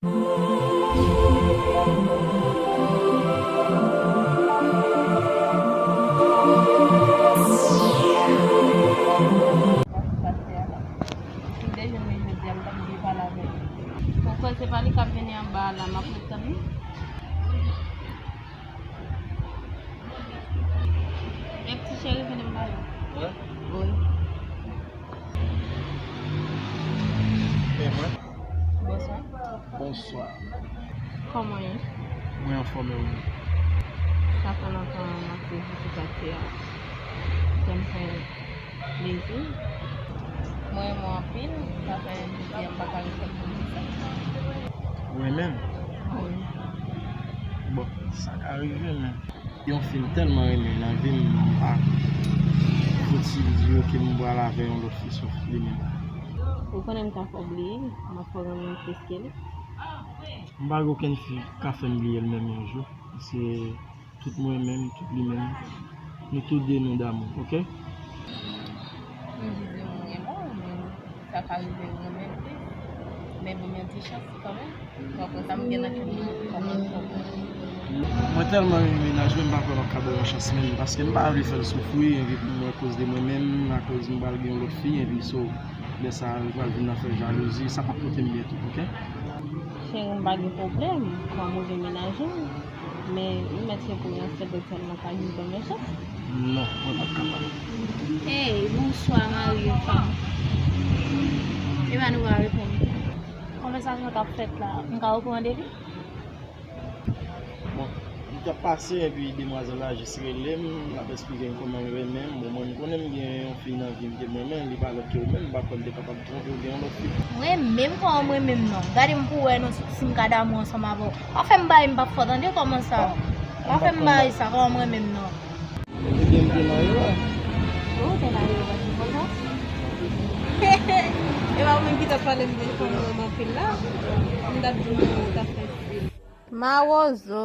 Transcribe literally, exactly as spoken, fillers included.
Pastè a la. Si m te jwenn li jodi a, m t ap vin pale avè l. Ou kwè se pa li k ap vini anba a la, m ap ret tann li? Yon ti cheri vini m pale. Mwen? Wi. Men mwen? Bonswa. Bonswa. Kòman w ye? Mwen anfòm, e ou menm? Sa fè lontan m ap vizite katye a. Sa m fè plezi. Mwen renmen w anpil, sa fè jodi a m pa ka ret tann pou m di sa. Ou renmen m? Wi. Bon, sa ka rive, men yon fi m tèlman renmen nan vi m, m pa fouti di yo ke m pral avè yon lòt fi sòf li menm. Ou konnen m ka fè w bliye, m ap fè w renmen l plis ke li. M pa gen okenn fi k ka fè m bliye l menm yon jou. Se tout mwen menm, tout li menm. Nou tou de nou damou, oke? M di di m renmen w, men sa ka rive w renmen l plis. Men ban m yon ti chans kanmenm. Mwen tèlman renmen mennaj mwen, m pa kwè m ap ka ba w yon chans menm, paske m pa vle fè l soufri, epi pou mwen koz de mwen menm, akoz m pral gen yon lòt fi, epi so, lè sa a, li pral vin nan fè jalouzi, sa p ap pote m byen tou, oke? Cheri, m pa gen pwoblèm, kòm ou vin menaje m, men ou mèt se pou yon sèl sèlman ka vin ban m yon chans. Non, mwen p ap kapab. Hey, bonswa, mari e fanm. Epa nou pa reponn. Konvèsasyon k ap fèt la, m ka opran de li? Bon, li t ap pase, epi demwazèl la jis rele m, l ap esplike m kòman l renmen m. Bon, mwen, m konnen m gen yon fi nan vi m ke m renmen, li pa lòt ke ou menm, m pa kwè m te kapab twonpe w gen yon lòt fi. Mwen menm, kòman mwen menm non? Gade m pou w wè non, si, si m ka damou ansanm avè w. Pa fè m bagay m p ap fè w tande, kòman sa? Pa fè m bagay sa, kòman mwen menm non? Ebyen, m te nan erè. Ou te nan erè, pa t konsa? E pa ou menm ki t ap pale m de fanm nan anpil la? M t ap di w ou t ap fè stil. Mawozo.